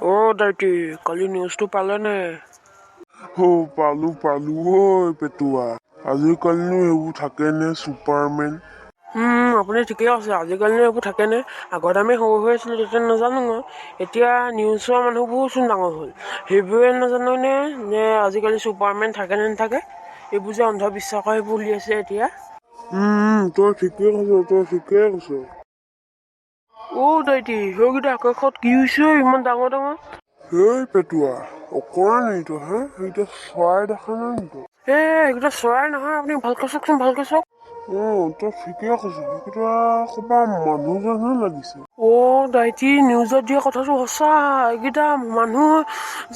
অ' দাইটি, কালি নিউজটো পালেনে? অ' পালো পালো ঐ পেটুৱা। আজিকালিনো সেইবোৰ থাকেনে ছুপাৰমেন? আপুনি ঠিকেই কৈছে। আজিকালিনো এইবোৰ থাকেনে? আগত আমি সৰু হৈ আছিলোঁ তেতিয়া নাজানো মই। এতিয়া নিউজ চোৱা মানুহবোৰোচোন ডাঙৰ হ'ল, সেইবোৰে নাজানেনে নে আজিকালি ছুপাৰমেন থাকে নে নাথাকে? এইবোৰ যে অন্ধবিশ্বাসৰ সেইবোৰ উলিয়াইছে এতিয়া। তই ঠিকেই কৈছ, তই ঠিকেই কৈছ। অ' দাইটি, সেইকেইটা আকাশত কি হৈছে ইমান ডাঙৰ ডাঙৰ? হেই পেটুৱা, অকৰা নি তই হে? সেইকেইটা চৰাই দেখা নাই নি তই? এ এইকেইটা চৰাই নহয়, আপুনি ভালকৈ চাওকচোন, ভালকৈ চাওক। অ' তই ঠিকেই কৈছ, সেইকেইটা ক'ৰবাৰ মানুহ যেনহে লাগিছে। অ' দাইটি, নিউজত দিয়া কথাটো সঁচা। এইকেইটা মানুহ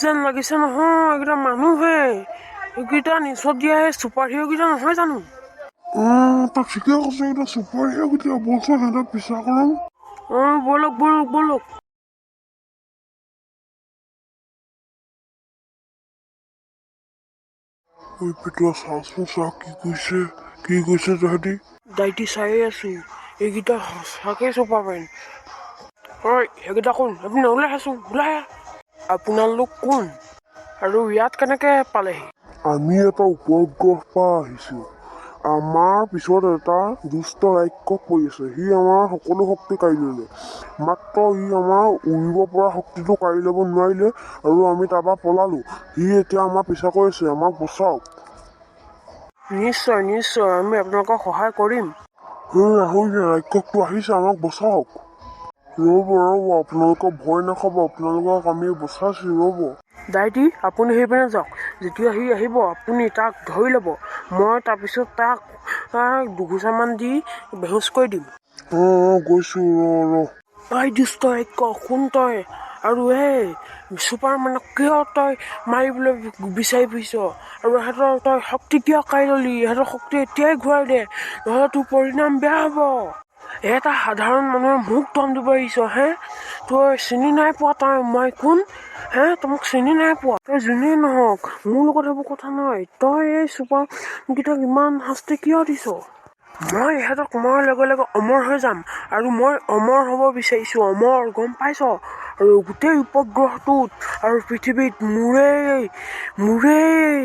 যেন লাগিছে নহয়, এইকেইটা মানুহে। এইকেইটা নিউজত দিয়া এই ছুপাৰ হিৰ'কেইটা নহয় জানো? অ' তই ঠিকেই কৈছ, এইকেইটা ছুপাৰ হিৰ'কেইটা। বলচোন সিহঁতক পিছা কৰোঁ। অঁ, ব'লক ব'লক ব'লক। ঐ পেটুৱা, চাচোন চা, কি কৈছে, কি কৈছে তহঁতি? দাইটি, চায়ে আছোঁ, এইকেইটা সঁচাকৈ ছুপাৰমেন। ঐ, সেইকেইটা কোন? আপুনি ওলাই আহাচোন, ওলাই আহা। আপোনালোক কোন আৰু ইয়াত কেনেকৈ পালেহি? আমি এটা উপগ্ৰহ পৰা আহিছোঁ। আমাৰ পিছত এটা দুষ্ট ৰাক্ষস পৰি আছে। সি আমাৰ সকলো শক্তি কাঢ়ি ল'লে, মাত্ৰ ই আমাৰ উৰিব পৰা শক্তিটো কাঢ়ি ল'ব নোৱাৰিলে আৰু আমি তাৰপৰা পলালোঁ। সি এতিয়া আমাৰ পিছা কৰিছে, আমাক বচাওক। নিশ্চয় নিশ্চয়, আমি আপোনালোকক সহায় কৰিম। হেই, আহোঁ, ৰাক্ষসটো আহিছে, আমাক বচাওক। ৰ'ব ৰ'ব, আপোনালোকে ভয় নাখাব, আপোনালোকক আমি বচাইছোঁ, ৰ'ব। দাইটি, আপুনি সেইপিনে যাওক। যেতিয়া সি আহিব আপুনি তাক ধৰি ল'ব। মই তাৰপিছত তাক দুঘোচামান দি বেহুচ কৰি দিম। অঁ অঁ, গৈছোঁ, ৰ ৰ। ঐ দুষ্ট ৰাক্ষস, কোন তই? আৰু এই ছুপাৰমেনক কিয় তই মাৰিবলৈ বিচাৰি ফুৰিছ? আৰু ইহঁতৰ তই শক্তি কিয় কাঢ়ি ল'লি? ইহঁতৰ শক্তি এতিয়াই ঘূৰাই দে, নহ'লে তোৰ পৰিণাম বেয়া হ'ব। এটা সাধাৰণ মানুহে মোক দম দিব আহিছ হে? তই চিনি নাই পোৱা তই মই কোন হে? তই মোক চিনি নাই পোৱা? তই যোনেই নহওক, মোৰ লগত সেইবোৰ কথা নাই। তই এই ছুপাৰকেইটাক ইমান শাস্তি কিয় দিছ? মই ইহঁতক মৰাৰ লগে লগে অমৰ হৈ যাম, আৰু মই অমৰ হ'ব বিচাৰিছোঁ, অমৰ, গম পাইছ? আৰু গোটেই উপগ্ৰহটোত আৰু পৃথিৱীত মোৰেই মোৰেই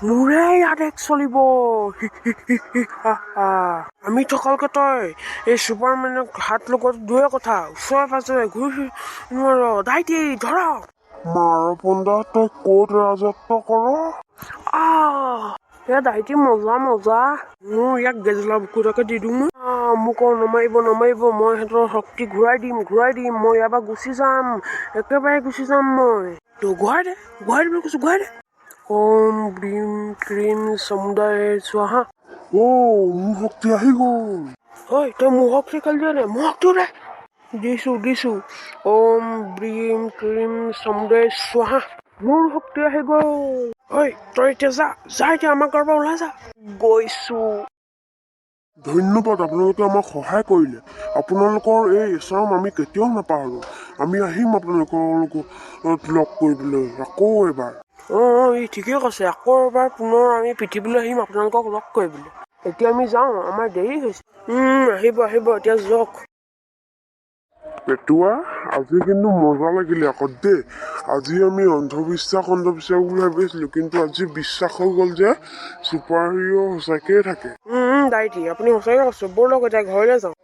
মোৰেই আদেশ চলিব। আমি থকালৈকে তই এই ছুপাৰমেনক হাত লগত দূৰৰে কথা, ওচৰে পাজৰে ঘূৰি ফুৰিব নোৱাৰ। দাইটি, ধৰক। মাৰ পন্দা, তই ক'ত ৰাজত্ব কৰ? আহ, এ দাইটি, মজা মজা। মোৰ ইয়াক গেজলা বুকুটাকে দি দিওঁ মই। মোক আৰু নমাৰিব নমাৰিব, মই সিহঁতৰ শক্তি ঘূৰাই দিম, ঘূৰাই দিম। মই ইয়াৰ পৰা গুচি যাম, একেবাৰে গুচি যাম মই। তই ঘূৰাই দে, ঘূৰাই দিবলৈ কৈছোঁ, ঘূৰাই দে। ওম ব্ৰিম ক্ৰীম সমুদায় স্বাহা। অ' মোৰ শক্তি আহি গ'ল। ঐ, তই মোৰ শক্তি কালি দিয়া নাই, মোৰ শক্তিও দে। দিছোঁ দিছোঁ। ওম ব্ৰিম ক্ৰীম সমুদায় স্বাহা। মোৰ শক্তি আহি গ'ল। ঐ, তই এতিয়া যা, যা এতিয়া আমাৰ ঘৰৰ পৰা ওলাই যা। গৈছোঁ। ধন্যবাদ, আপোনালোকে আমাক সহায় কৰিলে। আপোনালোকৰ এই এচাম আমি কেতিয়াও নাপাহৰোঁ। আমি আহিম আপোনালোকৰ লগত লগ কৰিবলৈ আকৌ এবাৰ। অঁ অঁ, ই ঠিকেই কৈছে। আকৌ এবাৰ পুনৰ আমি পৃথিৱীলৈ আহিম আপোনালোকক লগ কৰিবলৈ। এতিয়া আমি যাওঁ, আমাৰ দেৰি হৈছে। আহিব আহিব, এতিয়া যাওক। পেটুৱা, আজি কিন্তু মজা লাগিলে আকৌ দেই। আজি আমি অন্ধবিশ্বাস অন্ধবিশ্বাস বুলি ভাবিছিলোঁ, কিন্তু আজি বিশ্বাস হৈ গ'ল যে ছুপাৰ হিৰ' সঁচাকৈয়ে থাকে। দাইটি, আপুনি সঁচাকৈ কৈছে। ব'লক এতিয়া ঘৰলৈ যাওঁ।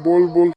ব'ল ব'ল।